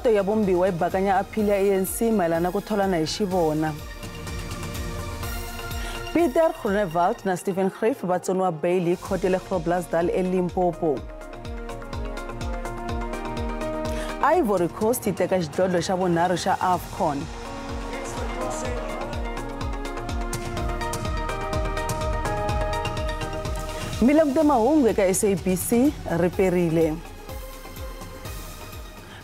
Khoto ya Vumbiwa yi bakanya aphili ya ANC mayelana na ku tholana hi xivona. Peter Groenewald na Stephen Greif va tsoniwa beyili hi khoto ya le Groblersdal eLimpopo. Ivory Coast yi teka xidlodlo xa vunharhu xa AFCON. Mi langute mahungu eka SABC ri perile.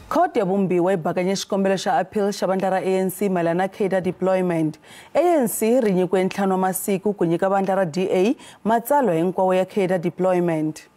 Khoto ya Vumbiwa yi bakanye xikombelo xa appeal xa vandla ra ANC mayelana na cadre deployment. ANC ri nyikiwe 5 wa masiku ku nyika vandla ra DA matsalwa hinkwawo ya cadre deployment.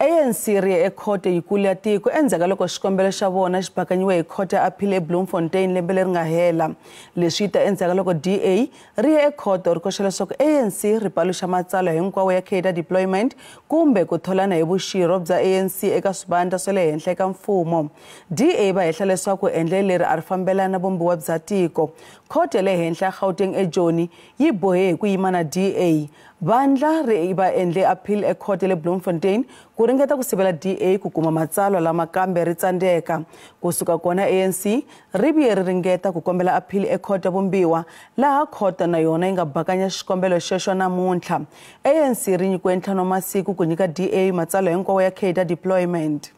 ANC ri ye ekhoto yikulu ya tiko endzhaku ka loko xikombelo xa vona xi bakanyiwe hi khoto ya appeal eBloemfontein lembe leri nga hela. Leswi ta endzhaku ka loko DA ri ye ekhoto ri koxa leswaku ANC ri paluxa matsalwa hinkwawo ya cadre deployment kumbe ku tholana hi vuxirho bya ANC eka swivandla swa le henhla eka mfumo. DA va hehla leswaku endlelo leri a ri fambelana na vumbiwa bya tiko. Khoto ya le henhla ya Gauteng eJoni yi bohe hi ku yima na DA. Vandla ri va endle appeal ekhoto ya le Bloemfontein ku ringeta ku sivela DA ku kuma matsalwa lama kambe ri tsandzeka. Kusuka kona ANC ri vuye ri ringeta ku kombela appeal ekhoto ya Vumbiwa laha khoto na yona yi nga bakanya xikombelo xexo namuntlha. ANC ri nyikiwe 5 wa masiku ku nyika DA matsalwa hinkwawo ya cadre deployment.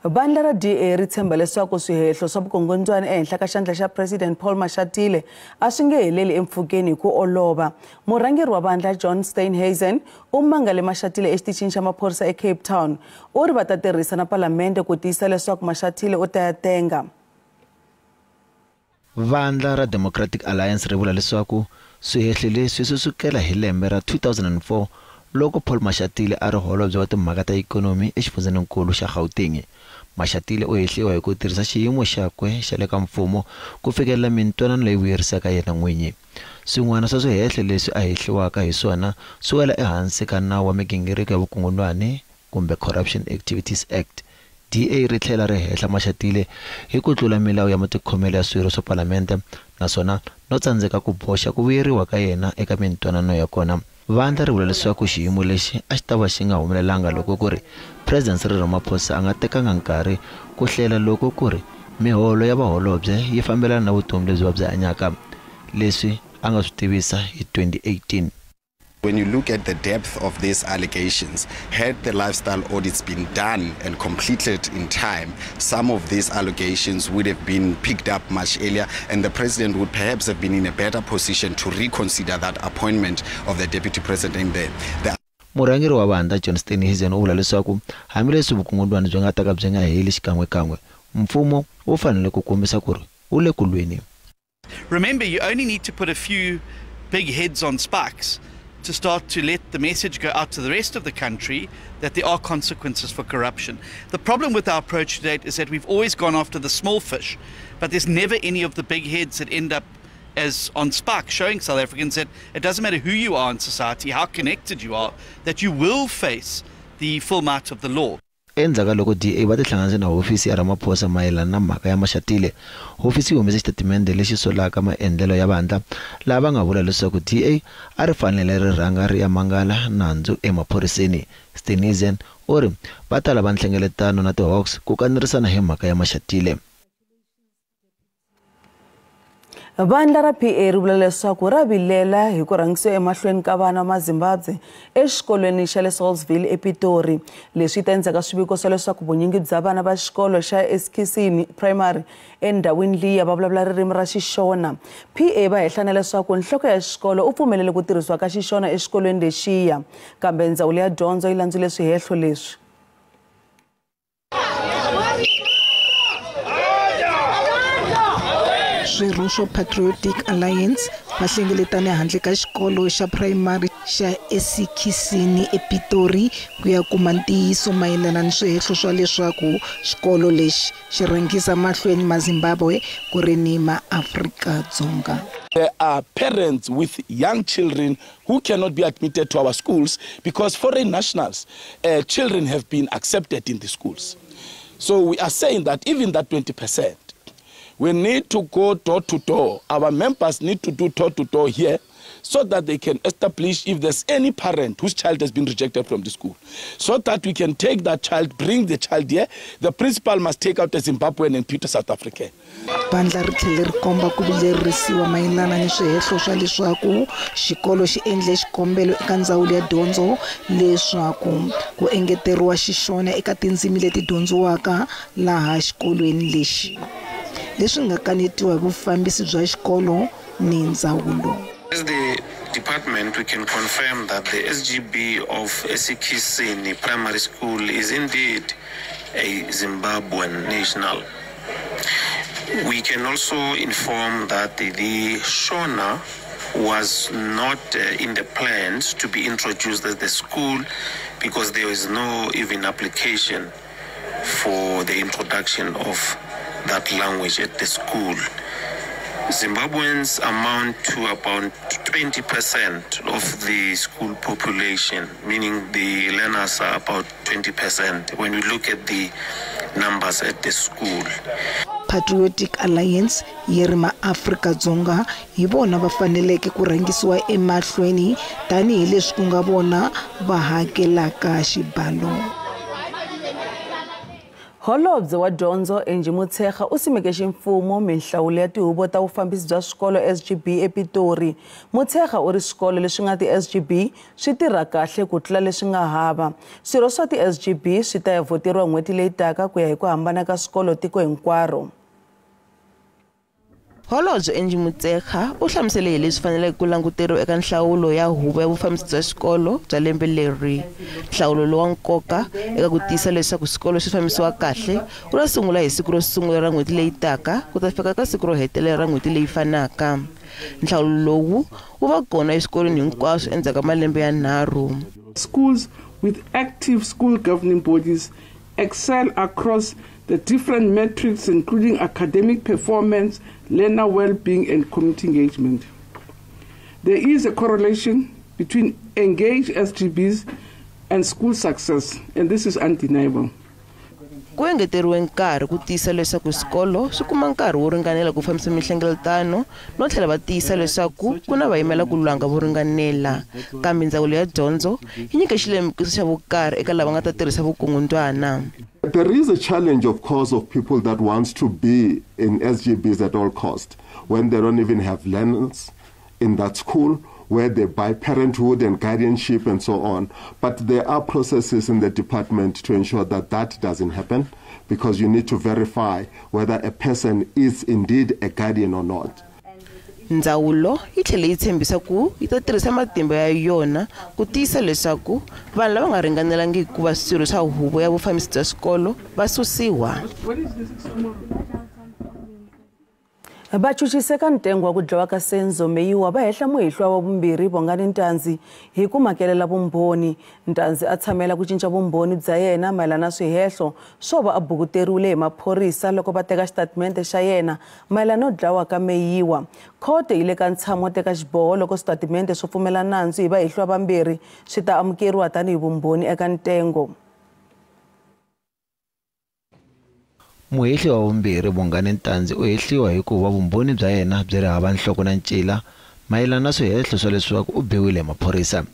Vandla ra DA ri tshemba leswaku swihehlo swa vukungundzwana ehenhla ka xandla xa President Paul Mashatile a swi nge heleli empfhukeni hi ku olova. Murhangeri wa vandla John Steenhuisen u mangale Mashatile exitichini xa maphorisa eCape Town. U ri va ta tirhisa na palamende ku tiyisa leswaku Mashatile u ta ya tenga. Vandla ra Democratic Alliance ri vula leswaku swihehlo leswi swi sukela hi lembe ra 2004 loko Paul Mashatile a ri holobye wa timhaka ta ikhonomi exifundzheninkulu xa Gauteng. Mashatile u hehliwa hi ku tirhisa xiyimo xakwe xa le ka mfumo ku fikelela mintwanano leyi vuyerisaka yena n'winyi. Swin'wana swa swihehlo leswi a hehliwaka hi swona swi wela ehansi ka nawu wa migingiriko ya vukungundzwani kumbe Corruption Activities Act. DA ri tlhela ri hehla Mashatile hi ku tlula milawu ya matikhomelo ya swirho swa palamende naswona no tsandzeka ku boxa ku vuyeriwa ka yena eka mintwanano ya kona. Vandla ri vula leswaku xiyimo lexi a xi ta va xi nga humelelanga loko ku ri President Cyril Ramaphosa a nga tekanga nkarhi ku hlela loko ku ri miholo ya vaholobye yi fambelana na vutomi lebyi va byi hanyaka, leswi a nga swi tivisa hi 2018. When you look at the depth of these allegations, had the lifestyle audits been done and completed in time, some of these allegations would have been picked up much earlier, and the president would perhaps have been in a better position to reconsider that appointment of the deputy president there. Murhangeri wa vandla John Steenhuisen u vula leswaku hambileswi vukungundzwani byi nga ta ka byi nga heli xikan'wekan'we, mfumo wu fanele ku kombisa ku ri wu le ku lweni. Remember, you only need to put a few big heads on spikes to start to let the message go out to the rest of the country that there are consequences for corruption. The problem with our approach to date is that we've always gone after the small fish, but there's never any of the big heads that end up as on spike, showing South Africans that it doesn't matter who you are in society, how connected you are, that you will face the full might of the law. Endzhaku ka loko DA va tihlanganise na hofisi ya Ramaphosa mayelana na mhaka ya Mashatile, hofisi yi humese xitatimende lexi solaka maendlelo ya vandla laha va nga vula leswaku DA a ri fanele ri rhanga ri ya mangala nandzu emaphoriseni. Steenhuisen u ri va ta lava nhlengeletano na ti-Hawks ku kanerisana hi mhaka ya Mashatile. Vandla ra PA ri vula leswaku ra vilela hi ku rhangisiwa emahlweni ka vana va Mazimbabwe exikolweni xa le Saulsville ePitori. Leswi ta endzhaku ka swiviko swa leswaku vunyingi bya vana va xikolo xa Eskisini Primary endhawini liya va vulavula ririmi ra Xixona. PA va hehlana leswaku nhloko ya xikolo u pfumelele ku tirhisiwa ka Xixona exikolweni lexiya, kambe ndzawulo ya dyondzo yi landzule swihehlo leswi. Swirho swa Patriotic Alliance va hlengeletane handle ka xikolo xa primary xa Esikhisini ePitori ku ya kuma ntiyiso mayelana ni swihehlo swa leswaku xikolo lexi xi rhangisa mahlweni maZimbabwe ku ri ni maAfrika-Dzonga. There are parents with young children who cannot be admitted to our schools because foreign nationals, children have been accepted in the schools. So we are saying that even that 20%, we need to go door to door. Our members need to do door to door here so that they can establish if there's any parent whose child has been rejected from the school, so that we can take that child, bring the child here. The principal must take out a Zimbabwean and put a South African. Vandla ri tlhele ri komba ku vilerisiwa mayelana ni swihehlo swa leswaku xikolo xi endle xikombelo eka ndzawulo ya dyondzo leswaku ku engeteriwa xixona eka tindzimi leti dyondziwaka laha xikolweni lexi, leswi nga kanetiwa hi vufambisi bya xikolo ni ndzawulo. As the department, we can confirm that the SGB of Esikhisini Primary School is indeed a Zimbabwean national. We can also inform that the Shona was not in the plans to be introduced at the school because there is no even application for the introduction of that language at the school. Zimbabweans amount to about 20% of the school population, meaning the learners are about 20% when we look at the numbers at the school. Patriotic Alliance yi ri maAfrika-Dzonga hi vona va faneleke ku rhangisiwa emahlweni tanihileswi ku nga vona va hakelaka xibalo. Holobye wa dyondzo Angie Motshekga u simeke ximfumo minhlawulo ya tihuvo ta vufambisi bya swikolo SGB ePitori. Motshekga u ri swikolo leswi nga ti-SGB swi tirha kahle ku tlula leswi nga hava. Swirho swa ti-SGB swi ta ya voteriwa n'hweti leyi taka ku ya hi ku hambana ka swikolo tiko hinkwaro. Holobye Angie Motshekga u hlamusele hi leswi faneleke ku languteriwa eka nhlawulo ya huvo ya vufambisi bya xikolo bya lembe leri. Nhlawulo lowa nkoka eka ku tiyisa leswaku xikolo xi fambisiwa kahle wu ta sungula hi siku ro sungula ra n'hweti leyi taka ku ta fika ka siku ro hetelela ra n'hweti leyi fanaka. Nhlawulo lowu wu va kona eswikolweni hinkwaswo endzhaku ka malembe ya 3. Schools with active school governing bodies excel across the different metrics, including academic performance, learner well-being, and community engagement. There is a correlation between engaged SGBs and school success, and this is undeniable. Ku engeteriwe nkarhi ku tiyisa leswaku swikolo swi kuma nkarhi wo ringanela ku fambisa mihlengeletano no tlhela va tiyisa leswaku ku na vayimela ku lwanga vo ringanela. Kambe ndzawulo ya dyondzo yi nyike xilemukiso xa vukarhi eka lava nga ta tirhisa vukungundzwana. There is a challenge, of course, of people that wants to be in SGBs at all cost, when they don't even have learners in that school, where they buy parenthood and guardianship and so on. But there are processes in the department to ensure that that doesn't happen, because you need to verify whether a person is indeed a guardian or not. Ndzawulo yi tlhele yi tshembisa ku yi ta tirhisa matimba ya yona ku tiyisa leswaku vanhu lava nga ringanelangiki ku va swirho swa huvo ya vufambisi bya swikolo va susiwa. Vachuchisi eka ntengo wa ku dlawa ka Senzo Meyiwa va hehla muhehliwa wa vumbirhi Bongani Ntanzi hi ku makelela vumbhoni. Ntanzi a tshamela ku cinca vumbhoni bya yena mayelana na swihehlo swo va a bukuteriwile hi maphorisa loko va teka xitatimende xa yena mayelana no dlawa ka Meyiwa. Khoto yi le ka ntshamo wo teka xiboho loko switatimende swo pfumela nandzu hi vahehliwa vambirhi swi ta amukeriwa tanihi vumbhoni eka ntengo. Muhehli wa vumbirhi Bongani Ntanzi u hehliwa hikuva vumbhoni bya yena byi ri hava nhloko na ncila mayelana na swihehlo swa leswaku u biwile hi maphorisa.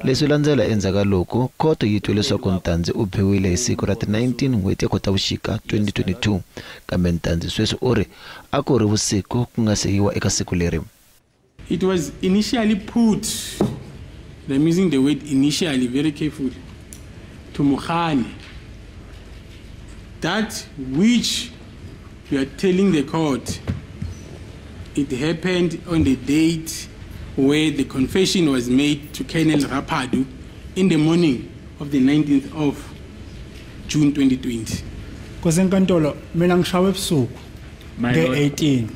Leswi landzela endzhaku ka loko khoto yi twe leswaku Ntanzi u biwile hi siku ra ti-19 n'hweti ya Khotavuxika 2022, kambe Ntanzi sweswi u ri a ku ri vusiku ku nga se yiwa eka siku leri. It was initially put, I'm using the word initially very carefully, to Mogane, that which we are telling the court, it happened on the date where the confession was made to Colonel Rapadu in the morning of the 19th of June 2020. Nkosi mina ngishawe ebusuku nge-18.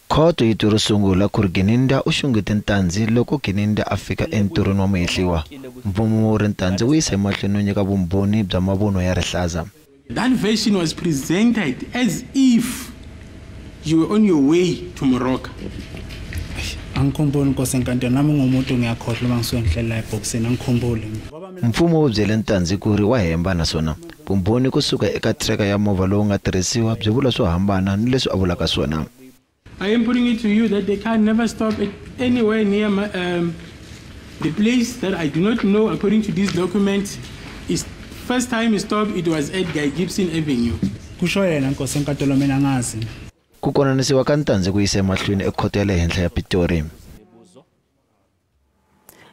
Khoto yi twe ro sungula ku ri Gininda u xungete Ntanzi loko Gininda a fika entirhweni wa muhehliwa. Mfumo wu ri Ntanzi wu yisa emahlweni no nyika vumbhoni bya mavunwa ya rihlaza. That version was presented as if you were on your way to Morocco. Angikhumbuli Nkosi enkantolo nami ngumuntu ngiyakhohlwa uma ngisuke ngihleli la ebhokisini angikhumbuli. Mfumo wu byele Ntanzi ku ri wa hemba naswona vumbhoni kusuka eka tracker ya movha lowu nga tirhisiwa byi vula swo hambana ni leswi a vulaka swona. I am putting it to you that the car never stopped at anywhere near my, the place that I do not know, according to this document. Is first time it stopped, it was at Guy Gibson Avenue. Kusho yena nkosi enkantolo mina ngazi. Ku konanisiwa ka Ntanzi ku yise emahlweni ekhoto ya le henhla ya Pitori.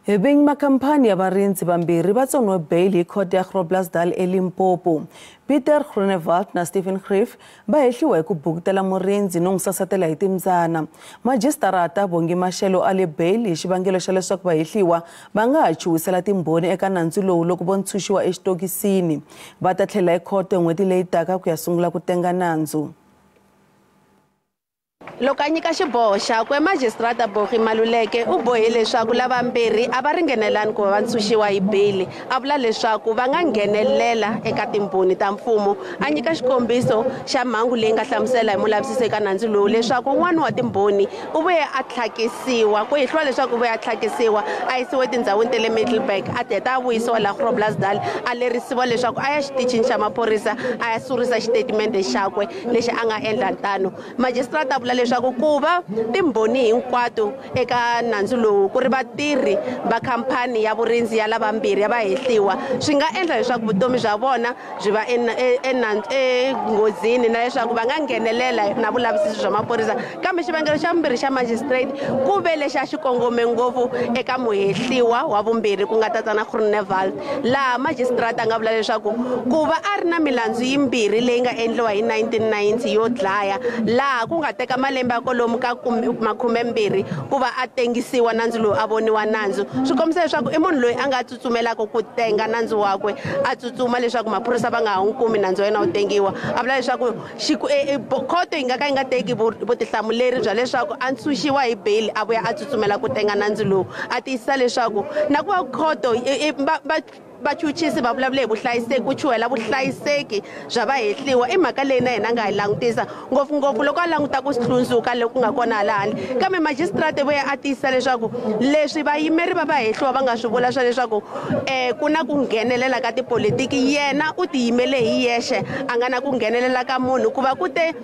Vinyi makhamphani ya varindzi vambirhi va tsoniwe bail hi khoto ya Groblersdal eLimpopo. Peter Groenewald na Stephen Griff va hehliwa hi ku bukutela murindzi no n'wi sasatela hi timbyana. Majisitarata Bongi Mashelo a le bail hi xivangelo xa leswaku va hehliwa va nga ha chuhisela timbhoni eka nandzu lowu loko vo ntshunxiwa exitokisini. Va ta tlhela ekhoto hi n'hweti leyi taka ku ya sungula ku tenga nandzu. Loko a nyika xiboho xakwe, Majisitarata Bongi Maluleke u bohe leswaku lavambirhi a va ringanelani ku va va ntshunxiwa hi beyili. A vula leswaku va nga nghenelela eka timbhoni ta mfumo. A nyika xikombiso xa mhangu leyi nga hlamusela hi mulavisisi eka nandzu lowu leswaku un'wana wa timbhoni u vuye a tlhakisiwa, ku hehliwa leswaku u vuye a tlhakisiwa a yisiwa etindhawini ta le Middelburg, a heta a vuyisiwa laha Groblersdal, a lerisiwa leswaku a ya xitichini xa maphorisa a ya surisa xitatimende xakwe lexi a nga endla tano. Majisitarata a vula leswaku ku va timbhoni hinkwato eka nandzu lowu ku ri vatirhi va khampani ya vurindzi ya lavambirhi ya vahehliwa swi nga endla leswaku vutomi bya vona byi va enghozini na leswaku va nga nghenelela na vulavisisi bya maphorisa. Kambe xivangelo xa vumbirhi xa magistrate ku ve lexi a xi kongome ngopfu eka muhehliwa wa vumbirhi ku nga tatana Groenewald, laha magistrate a nga vula leswaku ku va a ri na milandzu yimbirhi leyi nga endliwa hi 1990 yo dlaya, laha ku nga teka malembe ya kwalomu ka 20 ku va a tengisiwa nandzu lowu a voniwa nandzu. Swi kombisa leswaku i munhu loyi a nga tsutsumelaka ku tenga nandzu wakwe, a tsutsuma leswaku maphorisa va nga ha n'wi kumi nandzu wa yena wu tengiwa. A vula leswaku khoto yi nga ka yi nga teki vutihlamuleri bya leswaku a ntshunxiwa hi beyili a vuya a tsutsumela ku tenga nandzu lowu. A tiyisisa leswaku na ku va khoto vachuchisi va vulavule hi vuhlayiseki, ku chuhela vuhlayiseki bya vahehliwa i mhaka leyi na yena a nga yi langutisa ngopfungopfu loko a languta ku hlundzuka loku nga kona hala handle. Kambe majisitarata vuya a tiyisisa leswaku leswi vayimeri va vahehliwa va nga swi vula swa leswaku ku na ku nghenelela ka tipolitiki, yena u tiyimele hi yexe, a nga na ku nghenelela ka munhu. Ku va ku te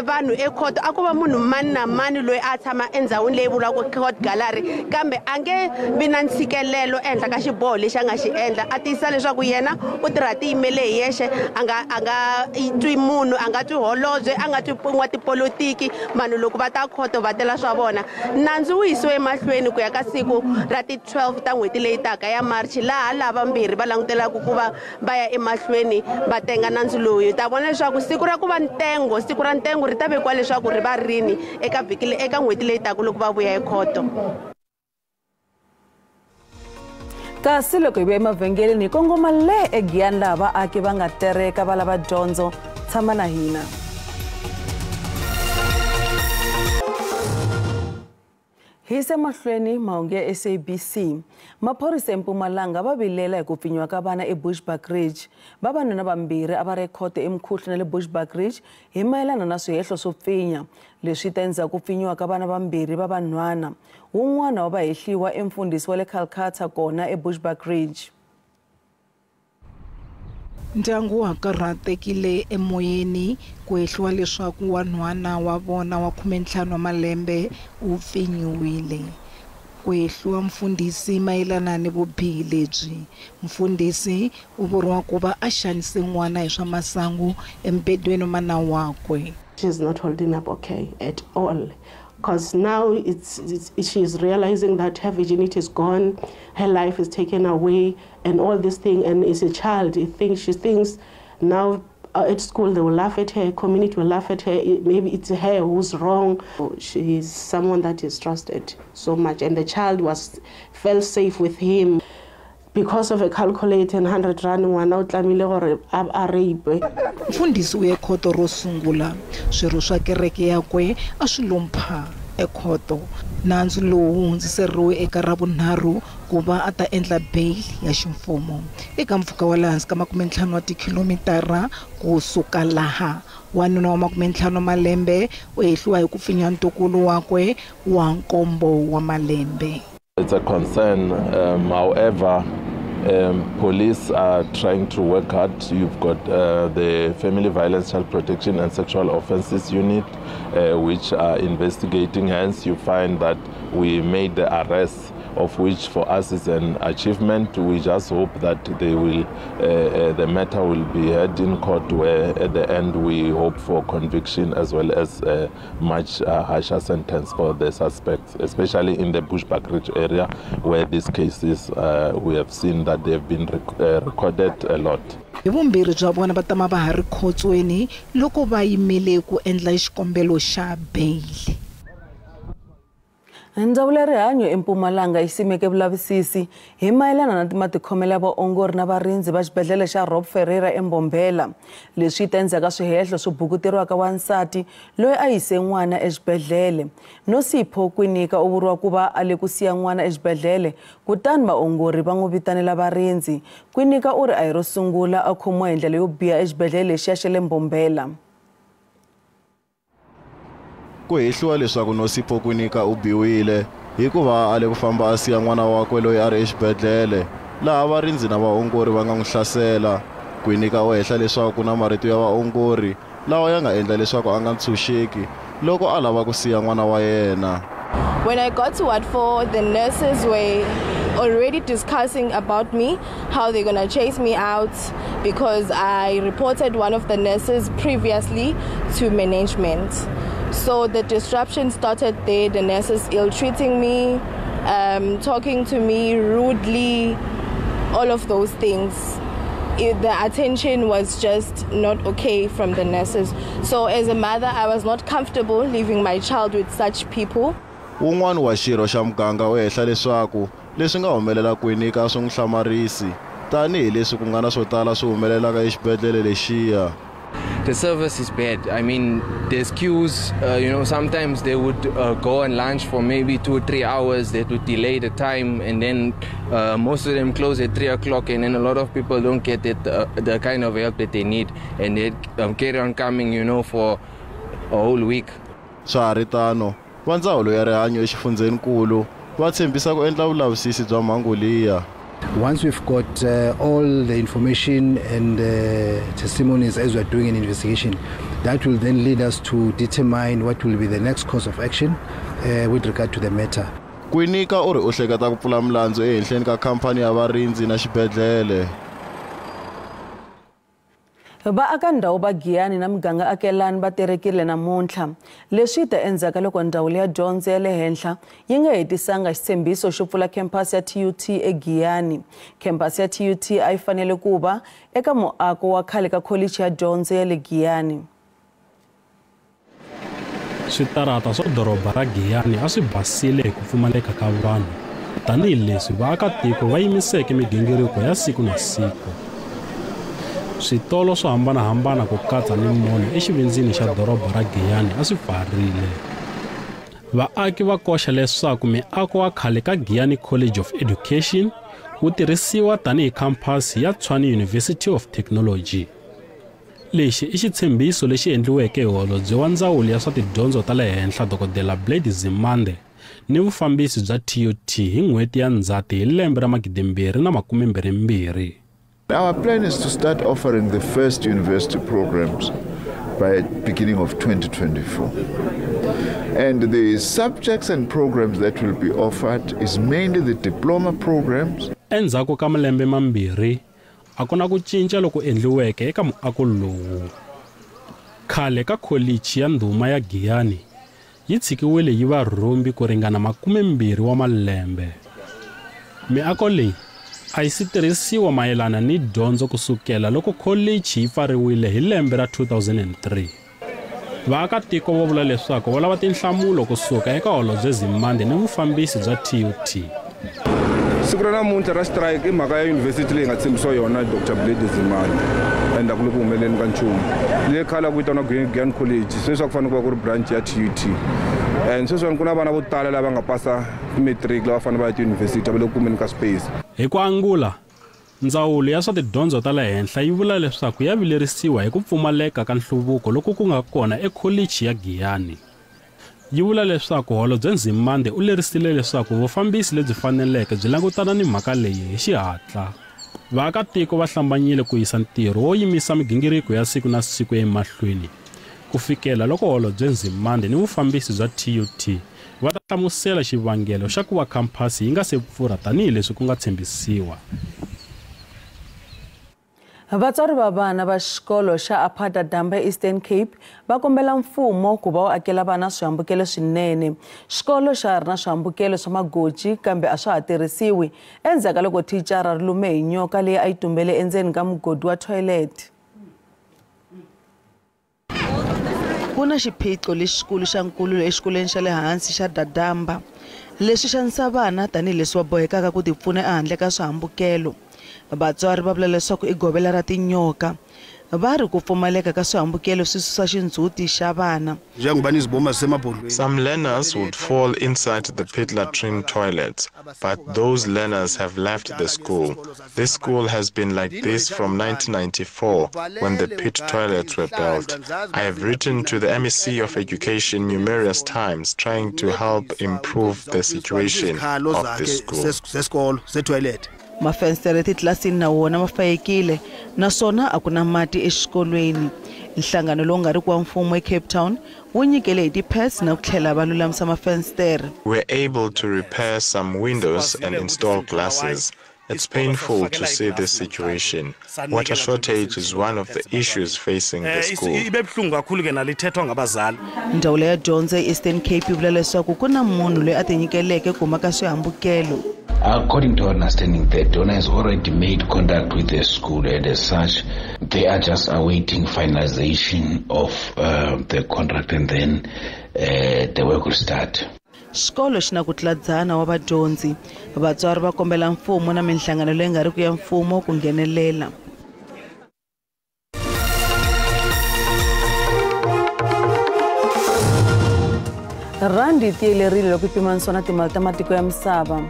vanhu ekhoto a ku va munhu mani na mani loyi a tshama endhawini leyi vuriwaka court gallery, kambe a nge vi na ntshikelelo ehenhla ka xiboho lexi a nga xi endla. A tiyisisa leswaku yena u tirha tiyimele hi yexe, a nga twi munhu, a nga twi holobye, a nga twi n'watipolitiki. Vanhu loko va ta khoto va tela swa vona. Nandzu wu yisiwe emahlweni ku ya ka siku ra ti 12 ta n'hweti leyi taka ya March, laha lavambirhi va langutelaka ku va va ya emahlweni va tenga nandzu lowu. Hi ta vona leswaku siku ra ku va ntengo, siku ra ntengo ri ta vekiwa leswaku ri va rini eka vhiki eka n'hweti leyi taka loko va vuya ekhoto. Kasi loko hi vuya emavhengeleni hi kongoma le eGiyani laha vaaki va nga tereka va lava dyondzo. Tshama na hina. Hi yisa emahlweni mahungu ya SABC. Maphorisa eMpumalanga va vilela hi ku pfinyiwa ka vana eBushbuckridge. Vavanuna vambirhi a va ri ekhoto eMkhuhlu na le Bushbuckridge hi mayelana na swihehlo swo pfinya. Leswi ta endzhaku ku pfinyiwa ka vana vambirhi va vanhwana. Wun'wana wa vahehliwa i mfundhisi wa le Calcutta kona eBushbuckridge. Ndyangu wa karhatekile emoyeni ku hehliwa leswaku wanhwana wa vona wa 15 wa malembe u pfinyiwile. Ku hehliwa mfundhisi mayelana ni vubihi lebyi. Mfundhisi u vuriwa ku va a xanise n'wana hi swa masangu embedweni mana wakwe. She's not holding up okay at all, because now she's realizing that her virginity is gone, her life is taken away, and all this thing. And it's a child. She thinks now at school they will laugh at her, community will laugh at her. Maybe it's her who's wrong. She is someone that is trusted so much, and the child felt safe with him. Because of a calculated 100 rand ngwana o tlamile gore a rape. Mfundhisi u ye khoto ro sungula, swirho swa kereke yakwe a swi lompha ekhoto. Nandzu lowu wu hundziseriwe eka Ravunharhu ku va a ta endla bail ya ximfumo. Eka mpfhuka wa le hansi ka 50 wa tikhilomitara kusuka laha, wanuna wa 50 malembe u hehliwa hi ku pfinya ntukulu wakwe wa 7 wa malembe. It's a concern, however, Police are trying to work hard. You've got the Family Violence, Child Protection and Sexual Offences Unit, which are investigating. Hence, you find that we made the arrests, of which for us is an achievement. We just hope that they will, the matter will be heard in court, where at the end we hope for conviction as well as a much harsher sentence for the suspects, especially in the Bushbuckridge area, where these cases we have seen that they have been recorded a lot. Hi vumbirhi bya vona va tama va ha ri khotsweni loko va yimele ku endla xikombelo xa beyili. Ndzawulo ya rihanyo eMpumalanga yi simeke vulavisisi hi mayelana na matikhomelo ya vaongori na varindzi va xibedhlele xa Rob Ferreira eMbombela. Leswi ta endzhaku swihehlo swo bukuteriwa ka wansati loyi a yise n'wana exibedhlele. Nosipho Kwinika u vuriwa ku va a le ku siya n'wana exibedhlele kutani vaongori va n'wi vitanela varindzi. Kwinika u ri a hi ro sungula a khomiwa hi ndlela yo biha exibedhlele lexiya xa le Mbombela. Ku hehliwa leswaku Nosipho Kwinika u biwile hikuva a le ku famba a siya n'wana wakwe loyi a ri exibedhlele laha varindzi na vaongori va nga n'wi hlasela. Kwinika u hehla leswaku ku na marito ya vaongori lawa ya nga endla leswaku a nga ntshunxeki loko a lava ku siya n'wana wa yena. When I got to Ward 4, the nurses were already discussing about me, how they're gonna chase me out because I reported one of the nurses previously to management. So the disruption started there, the nurses ill-treating me, talking to me rudely, all of those things. The attention was just not okay from the nurses. So as a mother, I was not comfortable leaving my child with such people. Wun'wana wa xirho xa muganga u hehla leswaku leswi nga humelela Kwinika swi n'wi hlamarisi tanihileswi ku nga na swo tala swi humelelaka exibedhlele lexiya. The service is bad. I mean, there's queues, you know, sometimes they would go on lunch for maybe 2 or 3 hours. That would delay the time, and then most of them close at 3 o'clock, and then a lot of people don't get it, the kind of help that they need, and they carry on coming, you know, for a whole week. Swa ha ri tano, va ndzawulo ya rihanyo exifundzhenikulu va tshembisa ku endla vulavisisi bya mhangu liya. Once we've got all the information and testimonies as we are doing an investigation, that will then lead us to determine what will be the next course of action with regard to the matter. Kwinika u ri u hleketa ku pfula milandzu ehenhleni ka khampani ya varindzi na xibedhlele. Vaaka ndhawu va Giyani na muganga akelani va terekile namuntlha. Leswi ta endzhaku loko ndzawulo ya dyondzo ya le henhla yi nga hetisanga xitshembiso xo pfula khempasi ya TUT eGiyani. Khempasi ya TUT a yi fanele ku va eka muako wa khale ka kholichi ya dyondzo ya le Giyani. Switarata swa doroba ra Giyani a swi basile hi ku pfumaleka ka vanhu tanihileswi vaakatiko va yimiseke migingiriko ya siku na siku. Switolo swo hambanahambana ku katsa ni mall exivindzini xa doroba ra Giyani a swi pfarile. Vaaki va koxa leswaku miako wa khale ka Giyani College of Education wu tirhisiwa tanihi khampasi ya Tshwane University of Technology. Lexi i xitshembiso lexi endliweke hi holobye wa ndzawulo ya swa tidyondzo ta le henhla Dr. Blade Nzimande ni vufambisi bya TUT hi n'hweti ya Ndzhati hi lembe ra 2022. Our plan is to start offering the first university programs by beginning of 2024. And the subjects and programs that will be offered is mainly the diploma programs. Endzhaku ka malembe mambirhi, a ku na ku cinca loku endliweke eka muako lowu. Khale ka kholichi ya ndhuma ya Giyani yi tshikiwile yi va rhumbi ku ringana 20 wa malembe. Miako leyi a yi si tirhisiwa mayelana ni dyondzo kusukela loko kholichi yi pfariwile hi lembe ra 2003. Vaakatiko va vula leswaku va lava tinhlamulo kusuka eka holobye Nzimande ni vufambisi bya TUT. Siku ra namuntlha ra strike i mhaka ya yunivhesiti leyi nga tshembisiwa yona Dr. Blade Nzimande and a ku le ku humeleni ka nchumu. Leyi khale a ku vitaniwa Giyani College, sweswi a ku fanele ku va ku ri branch ya TUT. And sweswiwani ku na vana vo tala lava nga pasa matric lava fanele va ya tiyunivhesiti a va le ku kumeni ka space. Hi ku angula, ndzawulo ya swa tidyondzo ta le henhla yi vula leswaku ya vilerisiwa hi ku pfumaleka ka nhluvuko loku ku nga kona ekholichi ya Giyani. Yi vula leswaku holobye Nzimande u lerisile leswaku vufambisi lebyi faneleke byi langutana ni mhaka leyi hi xihatla. Vaakatiko va hlambanyile ku yisa ntirho wo yimisa migingiriko ya siku na siku emahlweni ku fikela loko Holobye Nzimande ni vufambisi bya TUT va ta hlamusela xivangelo xa ku va khamphasi yi nga se pfurha tanihileswi ku nga tshembisiwa. Vatswari va vana va xikolo xa Apata Damba Eastern Cape va kombela mfumo ku va wu akela vana swihambukelo swinene. Xikolo xa ha ri na swihambukelo swa magoji kambe a swa ha tirhisiwi endzhaku ka loko thicara ri lume hi nyoka leyi a yi tumbele endzeni ka mugodi wa toilet. Ku na xiphiqo lexikulu xa nkululo exikolweni xa le hansi xa Dadamba leswi xanisa vana tanihileswi va bohekaka ku tipfuna ehandle ka swihambukelo. Vatswari va vula leswaku i govela ra tinyoka. Va ri ku pfumaleka ka swihambukelo swi susa xindzhuti xa vana. Some learners would fall inside the pit latrine toilets, but those learners have left the school. This school has been like this from 1994 when the pit toilets were built. I have written to the MEC of Education numerous times trying to help improve the situation of the school. Mafenstere etitlilasini na wona ma fayekile naswona a ku na mati exikolweni. Nhlangano lowu nga riki wa mfumo eCape Town wu nyikele hi ti-pads na ku tlhela va lulamisa mafenstere. We were able to repair some windows and install glasses. It's painful to see this situation. Water shortage is one of the issues facing the school. Ndzawulo ya dyondzo eEastern Cape yi vula leswaku ku na munhu loyi a tinyikeleke ku maka swihambukelo. According to our understanding, the donor has already made contact with the school, and as such, they are just awaiting finalization of the contract, and then the work will start. Xikolo xi na ku tlula 100 wa vadyondzi. Vatswari va kombela mfumo na minhlangano leyi nga riki ya mfumo ku nghenelela. Rhandi yi tiyelerile loko yi pimanisiwa na timali ta matiko ya misava.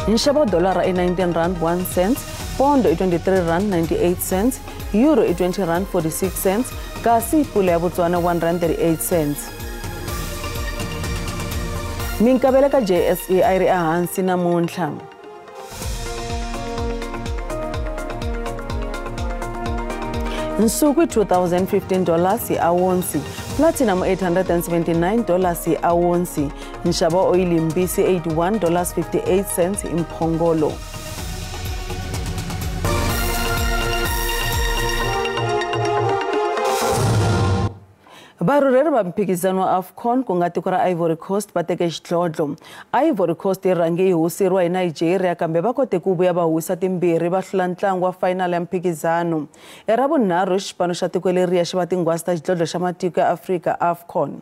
Nxavo wa dolara i 19 rand 1 cent, pondo i 23 rand 98 cents, euro i 20 rand 46 cents, kasi pula ya Botswana 1 rand 38 cents. Minkavelo ka JSE a yi ri ehansi namuntlha. Nsuku i $2,015 hi awonsi, platinum $879 hi awonsi, nxavo wa oyili mbisi $81.58 hi mphongolo. Varhurheri va mphikizano wa AFCON ku nga tiko ra Ivory Coast va teke xidlodlo. Ivory Coast yi rhange yi hoseriwa hi Nigeria kambe va kote ku vuya va howisa timbirhi va hlula ntlangu wa final ya mphikizano. I ra vunharhu xipano xa tiko leriya xi va tinghwazi ta xidlodlo xa matiko ya Afrika AFCON.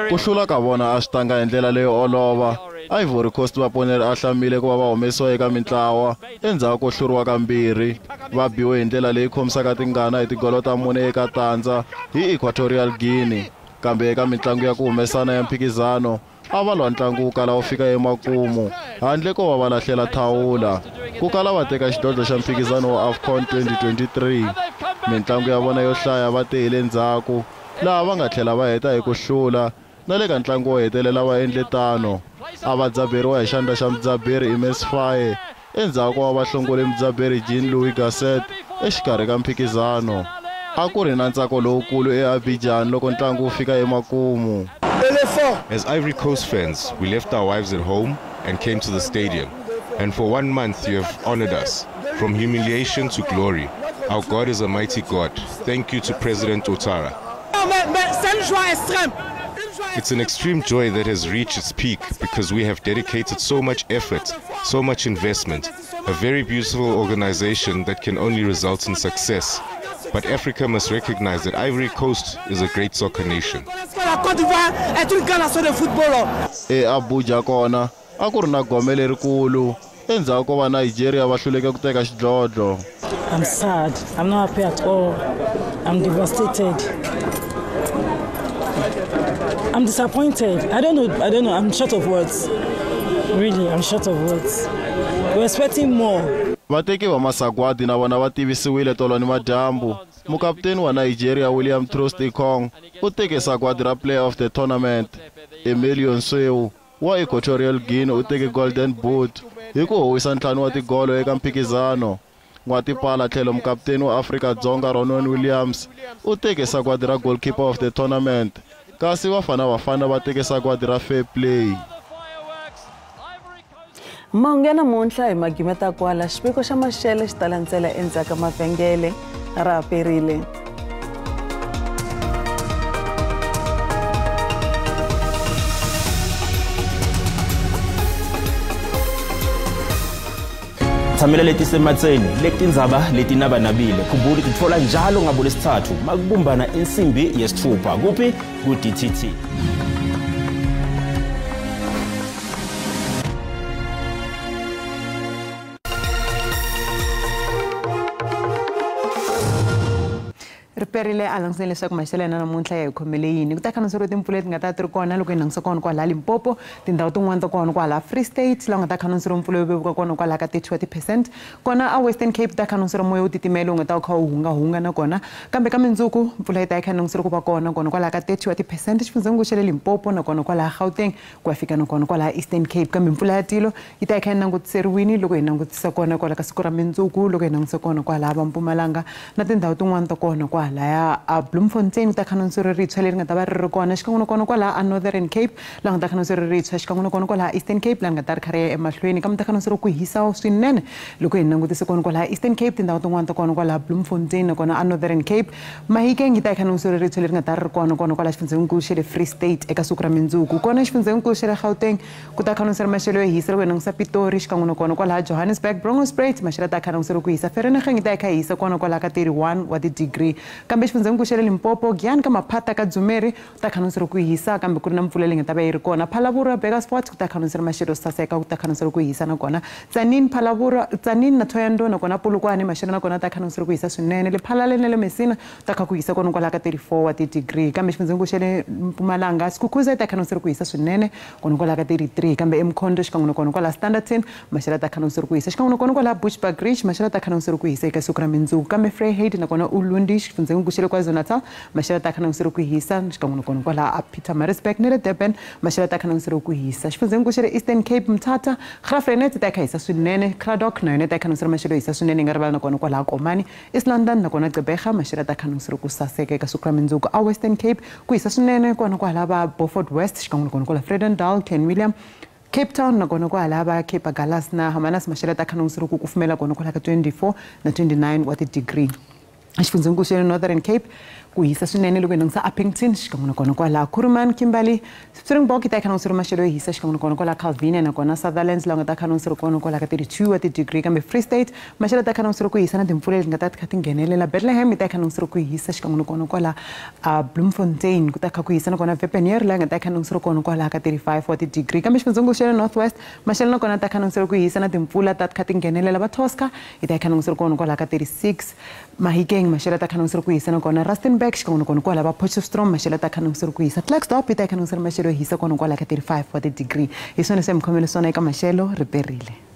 Ku hlula ka vona a swi tanga hi ndlela leyo olova. Ivory Coast va ponele a hlamile ku va va humesiwa eka mintlawa endzhaku ko hluriwa kambirhi. Va biwe hi ndlela leyi khomisaka tingana hi tigolo ta 4 eka tandza hi Equatorial Guinea. Kambe eka mitlangu ya ku humesana ya mphikizano a va lwa ntlangu wu kala wu fika emakumu handle ko va va lahlela thawula ku kala va teka xidlodlo xa mphikizano wa AFCON 2023. Mintlangu ya vona yo hlaya va tehile ndzhaku laha va nga tlhela va heta hi ku hlula na le ka ntlangu wo hetelela va endle tano. A va dzaberiwa hi xandla xa mudzaberi Emerse Faé endzhaku ko va va hlongole mudzaberi Jean-Louis Gasset exikarhi ka mphikizano. A ku ri na ntsako lowukulu eAbidjan loko ntlangu wu fika emakumu. As Ivory Coast fans, we left our wives at home and came to the stadium. And for 1 month you have honored us, from humiliation to glory. Our God is a mighty God. Thank you to President Ouattara. It's an extreme joy that has reached its peak because we have dedicated so much effort, so much investment, a very beautiful organization that can only result in success. But Africa must recognize that Ivory Coast is a great soccer nation. EAbuja kona a ku ri na gome lerikulu endzhaku ko va Nigeria va hluleke ku teka xidlodlo. I'm sad. I'm not happy at all. I'm devastated. I'm disappointed. I don't know. I'm short of words. Really, I'm short of words. We're expecting more. Vateki va masagwadi na vona va tivisiwile tolo ni madyambu. Mukaputeni wa Nigeria William Troost Ekong u teke sagwadi ra player of the tournament. Emilio Nseu wa Equatorial Guinea u teke Golden Boot hi ku howisa 5 wa tigolo eka mphikizano. N'watipala tlhelo mukaputeni wa Afrika-Dzonga Ronwen Williams u teke sagwadi ra goalkeeper of the tournament, kasi Bafana Bafana va teke sagwadi ra fair play. Mahungu ya namuntlha hi magimeta kwala. Xiviko xa maxele xi ta landzela endzhaku ka mavhengele. Ra perile. Thamela letisematseni letindzaba letinabanabile khumbula titfola njalo ngabo lesithathu makubumbana insimbi yesithupha kuphi ku DTT. Riperile a langutisile leswaku maxelo ya namuntlha ya hi khomele yini. Ku ta khanseriwa timpfula leti nga ta ti ri kona loko hi langutisa kona kwalaha Limpopo, tindhawu tin'wana ta kona kwalaha Free State, laha nga ta khanseriwa mpfula yo vevuka kona kwalaha ka 30 wa ti-percent. Kona a Western Cape ta khanseriwa moya wo titimela wu nga ta wu kha wu hungahunga na kona, kambe ka mindzuku mpfula yi ta yi kha langutiseriwa ku va kona kona kwalaha ka 30 wa ti-percent xifundzankulu xa le Limpopo na kona kwalaha Gauteng ku ya fika na kona kwalaha Eastern Cape. Kambe mpfula ya tilo yi ta yi kha yi langutiseriwini loko hi langutisa kona kwala ka siku ra mindzuku, loko hi langutisa kona kwalaha va Mpumalanga na tindhawu tin'wana ta kona kwalaya a Bloemfontein ta khanseriwa ritshwa leri nga ta va ri ri kona, xikan'we na kona kwalaha a Northern Cape laha nga ta khanseriwa ritshwa, xikan'we na kona kwalaha Eastern Cape laha nga ta ri kha ri ya emahlweni. Kambe ta khanseriwa ku hisa swinene loko hi langutise kona kwalaha Eastern Cape, tindhawu tin'wana ta kona kwalaha Bloemfontein na kona a Northern Cape. Mahikeng yi ta yi khanseriwa ritshwa leri nga ta ri ri kona kona kwalaha xifundzenikulu xa le Free State eka siku ra mindzuku. Kona xifundzenikulu xa le Gauteng ku ta khanseriwa maxelo yo hisa loko hi langutisa Pitori, xikan'we na kona kwalaha Johannesburg, Bronkhorstspruit maxelo ta khanseriwa ku hisa. Vereeniging yi ta yi kha hisa kona kwalaha ka 31 wa ti-degree. Kambe xifundzenikulu xa le Limpopo, Giyani ka Maphata ka Dzumeri ku ta khanseriwa ku hisa, kambe ku ri na mpfula leyi nga ta va yi ri kona. Phalaborwa, Burgersfort ku ta khanseriwa maxelo saseka, ku ta khanseriwa ku hisa na kona. Tzaneen, Phalaborwa, Tzaneen na Thohoyandou na kona Polokwane maxelo na kona ta khanseriwa ku hisa swinene. Lephalale na le Messina ta kha ku hisa kona kwalaha ka 34 wa ti-degree. Kambe xifundzenikulu xa le Mpumalanga, Skukuza ta khanseriwa ku hisa swinene kona kwalaha ka 33. Kambe eMkhondo xikan'we na kona kwalaha Standerton maxelo ta khanseriwa ku hisa, xikan'we na kona kwalaha Bushbuckridge maxelo ta khanseriwa ku hisa eka siku ra mindzuku. Kambe Vryheid na kona Ulundi xifundzenikulu xa le KwaZulu-Natal maxelo ta khanseriwa ku hisa, xikan'we na kona kwalaha a Pietermaritzburg na le Durban maxelo ta khanseriwa ku hisa. Xifundzenikulu xa le Eastern Cape, Mthatha, Graaff-Reinet ta kha hisa swinene, Cradock na yona ta khanseriwa maxelo hisa swinene, yi nga rivala na kona kwalaha Komani, East London na kona Gqeberha maxelo ta khanseriwa ku saseka eka siku ra mindzuku. A Western Cape ku hisa swinene kona kwalaha va Beaufort West, xikan'we na kona kwala Vredendal, Ken William, Cape Town na kona kwalaha va Cape Agulhas na Hermanus maxelo ta khanseriwa ku kufumela kona kwalaha ka 24 na 29 wa ti-degree. Xifundzenikulu xa le Northern Cape ku hisa swinene loko hi langutisa Upington, xikan'we na kona kwalaha Kuruman, Kimberley, Springbok yi ta yi khanseriwa maxelo yo hisa, xikan'we na kona kwalaha Calvinia na kona Sutherland laha nga ta khanseriwa kona kwalaha ka 32 wa ti-degree. Kambe Free State maxelo ta khanseriwa ku hisa na timpfula leti nga ta kha ti nghenelela. Bethlehem yi ta yi khanseriwa ku hisa, xikan'we na kona kwalaha Bloemfontein ku ta kha ku hisa na kona Wepener laha nga ta khanseriwa kona kwalaha ka 35 wa ti-degree. Kambe xifundzenikulu xa le North West maxelo na kona ta khanseriwa ku hisa na timpfula ta kha ti nghenelela. Va Tosca yi ta yi khanseriwa kona kwalaha ka 36. Mahikeng maxelo ta khanseriwa ku hisa na kona Rustenburg, xikan'we na kona kwalaha va Potchefstroom maxelo ta khanseriwa ku hisa. Klerksdorp yi ta yi khanseriwa maxelo yo hisa kona kwalaha ka 35 wa ti-degree. Hi swona se mi khomele swona eka maxelo. Riperile.